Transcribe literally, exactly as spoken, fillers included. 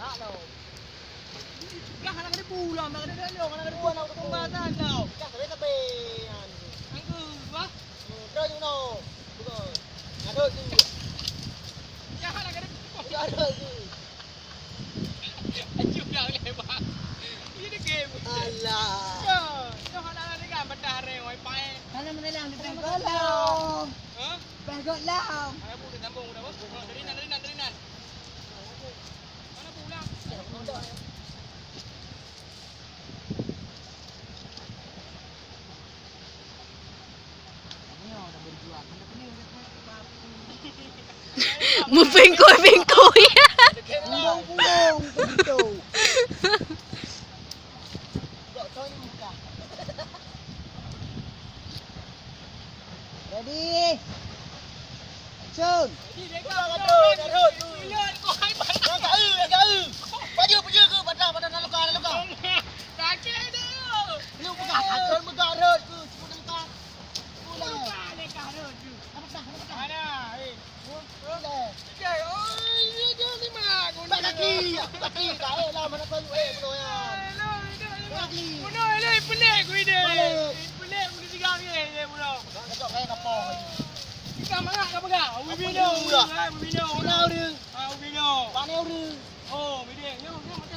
Tak lo. Lah, anak dia pulang, anak dia dalam, anak dia pulang, anak dia pulang, anak dia pulang. Dah, sampai, sampai. Angku, wah. Hmm, terus, you know. Bukan. Ngaduk tu. Ya, anak dia. Ya, ada tu. Aju dah boleh, bang. Ini game. Alah. Ya, ya, anak dia kan, betah hari, wifi. Mana menelang, dia tengok dalam. Ha? Bah got lam. Mana bu, dia sambung, udah, bos. Dari nan, dari nan, dari nan. Meupingkui-pingkui. Punggung-punggung begitu. Ready? Action! Nyang ka eu, nyang ka eu! Pajeu, pajeu keu, patah, patah, na luka, na luka! Sakét tu! Lu peugah, akan peugah rot keu, sebut luka! Ulang! Luka lé ka rot tu! Dah patah, dah patah! Mana? Eh! Ulang! Bak kaki, bak kaki, tak eh lah, mana tahu, eh, bunoe nyan. Bak kaki. Bunoe lé, peulek ku ide. Peulek. Peulek ku tiga hari, eh, bunoe. Nak cocok kaya kapal. Kita mangat ka peugah. Ui bino, ui bino. Sina ureueng. Ah, ui bino. Pane ureueng. Oh, bideng. Nyoh, nyoh.